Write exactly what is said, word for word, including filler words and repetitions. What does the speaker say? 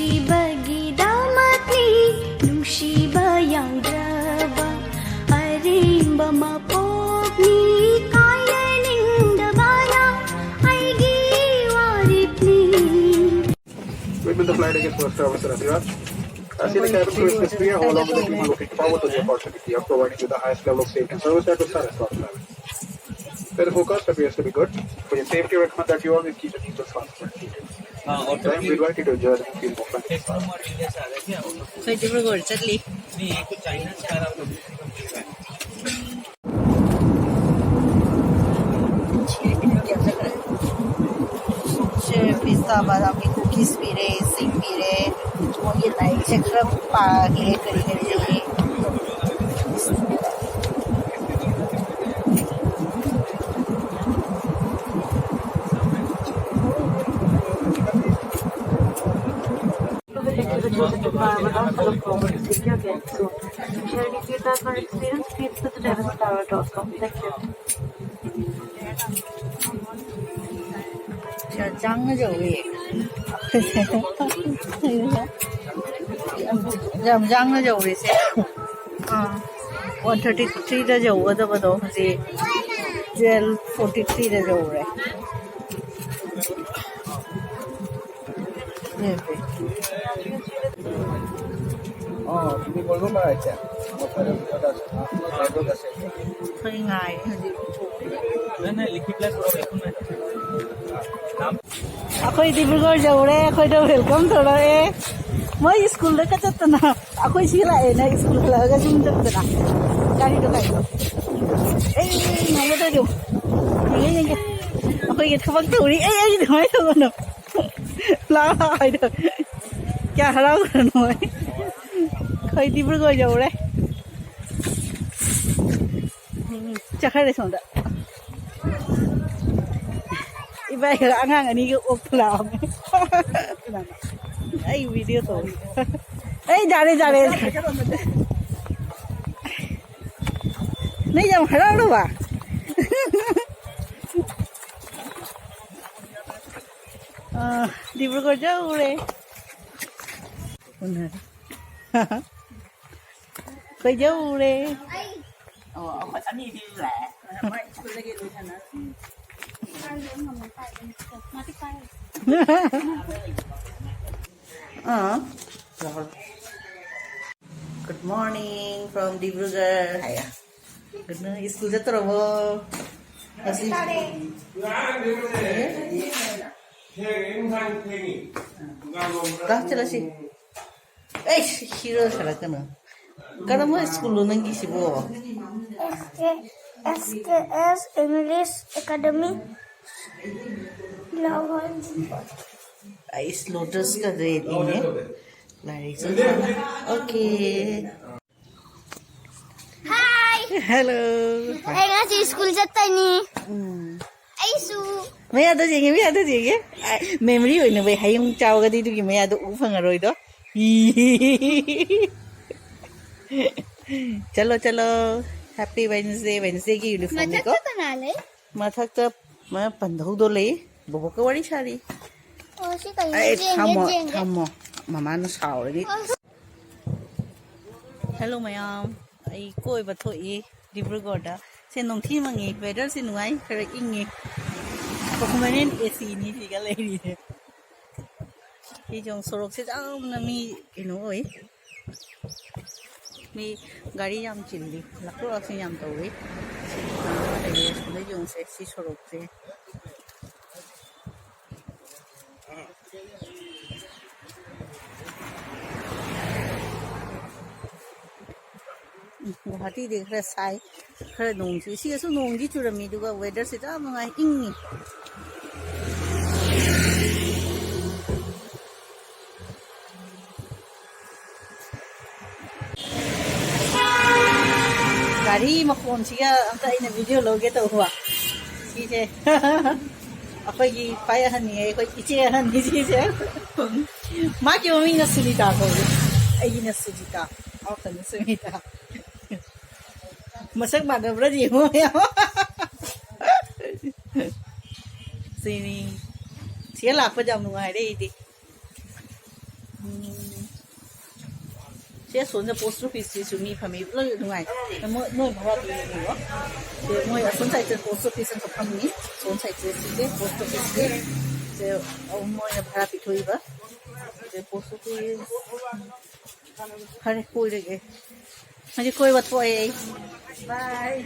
ꯅꯨꯡꯁꯤꯕꯒꯤꯗꯃꯛꯅꯤ, ꯅꯨꯡꯁꯤꯕ ꯌꯥꯎꯗ꯭ꯔꯕ ꯑꯔꯦꯝꯕ ꯃꯄꯣꯛꯅꯤ, ꯀꯥꯏꯅꯅꯤꯡꯗꯕꯅ ꯑꯩꯒꯤ ꯋꯥꯔꯦꯞꯅꯤ꯫ Wait till the flight again for Sir Raviraj. I see the cabin crew is Miss Priya, who along with the team are looking forward to the opportunity of providing you the highest level of safety and service that the star has got. Where the forecast appears to be good. For your safety, recommend that you always keep the seatbelts fastened. Time we invite you to enjoy the feel more fun. ꯑꯩꯈꯣꯏ ꯗꯤꯕ꯭ꯔꯨꯒꯔ ꯆꯠꯂꯤ꯫ ꯁꯦ pizza ꯕꯗꯥꯝꯒꯤ cookies ꯄꯤꯔꯦ, ꯁꯤꯡ ꯄꯤꯔꯦ꯫ ꯃꯣꯏꯒꯤ ꯂꯥꯏꯔꯤꯛꯁꯦ ꯈꯔ ꯄꯥꯒꯦ, ꯀꯔꯤ ꯀꯔꯤ ꯂꯩ꯫ Shall we feedback our experience? Feeds at the Davis Tower dot com. Thank you. ꯌꯥꯝ ꯌꯥꯡꯅ ꯌꯧꯔꯦ꯫ ꯌꯥꯝ ꯌꯥꯡꯅ ꯌꯧꯔꯦꯁꯦ꯫ ꯑꯥ, ꯋꯥꯟ ꯊꯥꯔꯇꯤ ꯊ꯭ꯔꯤꯗ ꯌꯧꯒꯗꯕꯗꯣ ꯍꯧꯖꯤꯛ ꯇ꯭ꯋꯦꯜꯐ ꯐꯣꯔꯇꯤ ꯊ꯭ꯔꯤꯗ ꯌꯧꯔꯦ꯫ ꯑꯩꯈꯣꯏ ꯉꯥꯏꯔꯤ ꯍꯧꯖꯤꯛ꯫ ꯑꯩꯈꯣꯏ ꯗꯤꯕ꯭ꯔꯨꯒꯔ ꯌꯧꯔꯦ, ꯑꯩꯈꯣꯏꯗ ꯋꯦꯜꯀꯝ ꯇꯧꯔꯛꯑꯦ꯫ ꯃꯣꯏ ꯁ꯭ꯀꯨꯜꯗꯒ ꯆꯠꯇꯅ, ꯑꯩꯈꯣꯏ ꯁꯤ ꯂꯥꯛꯑꯦꯅ ꯁ꯭ꯀꯨꯜ ꯍꯜꯂꯛꯑꯒ ꯌꯨꯝ ꯆꯠꯇꯅ ꯒꯥꯔꯤꯗꯣ ꯀꯥꯏꯗ? ꯑꯩ ꯉꯥꯏꯒꯗꯣꯏꯗꯣ꯫ ꯌꯦꯡꯒꯦ, ꯌꯦꯡꯒꯦ꯫ ꯑꯩꯈꯣꯏꯒꯤ ꯊꯕꯛ ꯇꯧꯔꯤ꯫ ꯑꯩ, ꯑꯩ ꯑꯗꯨꯃꯥꯏꯅ ꯇꯧꯒꯅꯨ꯫ ꯂꯥꯛꯑꯣ, ꯂꯥꯛꯑꯣ ꯍꯥꯏꯗꯣ꯫ ꯀꯌꯥ ꯍꯔꯥꯎꯈ꯭ꯔꯅꯣ ꯑꯩ꯫ ꯑꯩꯈꯣꯏ ꯗꯤꯕ꯭ꯔꯨꯒꯔ ꯌꯧꯔꯦ꯫ ꯎꯝ, ꯆꯠꯈ꯭ꯔꯦ ꯁꯣꯝꯗ꯫ ꯏꯕꯥꯏꯒ ꯑꯉꯥꯡ ꯑꯅꯤꯒ ꯑꯣꯛꯄ ꯂꯥꯛꯑꯝꯃꯦ꯫ ꯑꯩ ꯚꯤꯗꯤꯑꯣ ꯇꯧꯔꯤ꯫ ꯑꯩ ꯌꯥꯔꯦ, ꯌꯥꯔꯦ꯫ ꯅꯣꯏ ꯌꯥꯝ ꯍꯔꯥꯎꯔꯕ? ꯑ, ꯗꯤꯕ꯭ꯔꯨꯒꯔ ꯌꯧꯔꯦ꯫ ꯎꯅꯔꯦ꯫ ꯀꯩꯗꯧꯔꯦ? ꯑꯣ, ꯑꯩꯈꯣꯏ ꯑꯅꯤꯗꯤ ꯂꯥꯛꯑꯦ꯫ ꯑꯥ꯫ Good morning from Dibrugarh ꯍꯥꯏꯌꯦ꯫ Good morning, school ꯆꯠꯇ꯭ꯔꯕꯣ? ꯉꯁꯤ? ꯀ꯭ꯂꯥꯁ ꯆꯠꯂꯁꯤ꯫ ꯑꯩꯁ, ꯍꯤꯔꯣ ꯁꯥꯔꯛꯀꯅꯨ꯫ ꯀꯔꯝꯕ ꯁ꯭ꯀꯨꯜꯅꯣ ꯅꯪꯒꯤꯁꯤꯕꯣ? S K, S K S English Academy꯫ ꯑꯩꯁ, ꯂꯣꯇꯁꯀ ꯔꯦꯗ ꯏꯅꯦ꯫ ꯂꯥꯏꯔꯤꯛꯁꯨ ꯐꯖꯅ꯫ Okay꯫ Hi꯫ Hello꯫ ꯑꯩ ꯉꯁꯤ ꯁ꯭ꯀꯨꯜ ꯆꯠꯇꯣꯏꯅꯤ꯫ ꯎꯝ꯫ ꯑꯩꯁꯨ꯫ ꯃꯌꯥꯗ ꯌꯦꯡꯉꯦ, ꯃꯌꯥꯗ ꯌꯦꯡꯉꯦ꯫ ꯑ, memory ꯑꯣꯏꯅꯕ ꯍꯌꯦꯡ ꯆꯥꯎꯔꯒꯗꯤ ꯑꯗꯨꯒꯤ ꯃꯌꯥꯗꯣ ꯎ ꯐꯪꯉꯔꯣꯏꯗꯣ꯫ ꯆꯠꯂꯣ, ꯆꯠꯂꯣ꯫ Happy Wednesday, Wednesdayꯒꯤ uniformꯅꯤꯀꯣ꯫ ꯃꯊꯛꯇ ꯀꯅꯥ ꯂꯩ? ꯃꯊꯛꯇ ꯃꯥ ꯄꯟꯊꯧꯗꯣ ꯂꯩ꯫ ꯕꯣꯕꯣꯛꯀ ꯋꯥꯔꯤ ꯁꯥꯔꯤ꯫ ꯑꯣ, ꯁꯤ ꯀꯩꯅꯣ? ꯑꯩ ꯌꯦꯡꯒꯦ, ꯊꯝꯃꯣ, ꯌꯦꯡꯒꯦ꯫ ꯊꯝꯃꯣ꯫ ꯃꯃꯥꯅ ꯁꯥꯎꯔꯅꯤ꯫ ꯑꯣ꯫ Hello ꯃꯌꯥꯝ, ꯑꯩ ꯀꯣꯏꯕ ꯊꯣꯛꯏ ꯗꯤꯕ꯭ꯔꯨꯒꯔꯗ꯫ ꯁꯦ ꯅꯨꯡꯊꯤ ꯃꯪꯉꯤ, weatherꯁꯦ ꯅꯨꯡꯉꯥꯏ, ꯈꯔ ꯏꯪꯉꯤ꯫ Permanent ACꯅꯤ ꯁꯤꯒ ꯂꯩꯔꯤꯁꯦ꯫ ꯁꯤꯁꯨ ꯁꯣꯔꯣꯛꯁꯦ ꯌꯥꯝꯅ ꯃꯤ ꯀꯩꯅꯣ ꯑꯣꯏ꯫ ꯃꯤ ꯒꯥꯔꯤ ꯌꯥꯝ ꯆꯤꯜꯂꯤ, ꯂꯥꯛꯊꯣꯛ ꯂꯥꯛꯁꯤꯟ ꯌꯥꯝ ꯇꯧꯏ꯫ ꯑꯗꯒꯤ ꯑꯁꯣꯝꯗ ꯌꯦꯡꯉꯨꯁꯦ, ꯁꯤ ꯁꯣꯔꯣꯛꯁꯦ꯫ ꯎꯝ, ꯒꯨꯋꯥꯍꯥꯇꯤꯗꯤ ꯈꯔ ꯁꯥꯏ, ꯈꯔ ꯅꯣꯡ ꯆꯨꯏ꯫ ꯁꯤꯗꯁꯨ ꯅꯣꯡꯗꯤ ꯆꯨꯔꯝꯃꯤ, ꯑꯗꯨꯒ weatherꯁꯦ ꯌꯥꯝ ꯅꯨꯡꯉꯥꯏ, ꯏꯪꯉꯤ꯫ ꯒꯥꯔꯤ ꯃꯈꯣꯟꯁꯤꯒ ꯑꯝꯇ ꯑꯩꯅ video ꯂꯧꯒꯦ ꯇꯧꯕ꯫ ꯁꯤꯁꯦ ꯑꯩꯈꯣꯏꯒꯤ ꯈ꯭ꯋꯥꯏ ꯑꯍꯟꯅꯤ, ꯑꯩꯈꯣꯏ ꯏꯆꯦ ꯑꯍꯟꯅꯤ ꯁꯤꯁꯦ꯫ ꯃꯥꯒꯤ ꯃꯃꯤꯡꯅ ꯁꯨꯅꯤꯇꯥ ꯀꯧꯏ, ꯑꯩꯒꯤꯅ ꯁꯨꯖꯤꯇꯥ, ꯑꯃꯈꯛꯅ ꯁꯨꯅꯤꯇꯥ꯫ ꯃꯁꯛ ꯃꯥꯟꯅꯕ꯭ꯔꯥ ꯌꯦꯡꯉꯣ ꯃꯌꯥꯝ꯫ ꯁꯤꯅꯤ꯫ ꯁꯤꯗ ꯂꯥꯛꯄꯁꯦ ꯌꯥꯝ ꯅꯨꯡꯉꯥꯏꯔꯦ ꯑꯩꯗꯤ꯫ ꯎꯝ꯫ ꯁꯦ, ꯁꯣꯝꯗ ꯄꯣꯁ ꯑꯣꯐꯤꯁꯁꯤꯁꯨ ꯃꯤ ꯐꯝꯃꯤ, ꯂꯣꯏ ꯅꯨꯡꯉꯥꯏ꯫ ꯃꯣꯏ, ꯃꯣꯏ ꯚꯔꯥ ꯄꯤꯔꯤꯅꯤꯀꯣ꯫ ꯁꯦ, ꯃꯣꯏ ꯑꯁꯣꯝ ꯁꯥꯏꯗꯇ ꯄꯣꯁ ꯑꯣꯐꯤꯁ ꯑꯃꯈꯛ ꯐꯝꯃꯤ꯫ ꯁꯣꯝ ꯁꯥꯏꯗꯁꯦ ꯁꯤꯁꯦ ꯄꯣꯁ ꯑꯣꯐꯤꯁꯀꯤ꯫ ꯁꯦ, ꯃꯣꯏꯅ ꯚꯔꯥ ꯄꯤꯊꯣꯛꯏꯕ꯫ ꯁꯦ, ꯄꯣꯁ ꯑꯣꯐꯤꯁ꯫ ꯐꯔꯦ, ꯀꯣꯏꯔꯒꯦ꯫ ꯍꯧꯖꯤꯛ ꯀꯣꯏꯕ ꯊꯣꯛꯑꯦ ꯑꯩ꯫ ꯕꯥꯏ꯫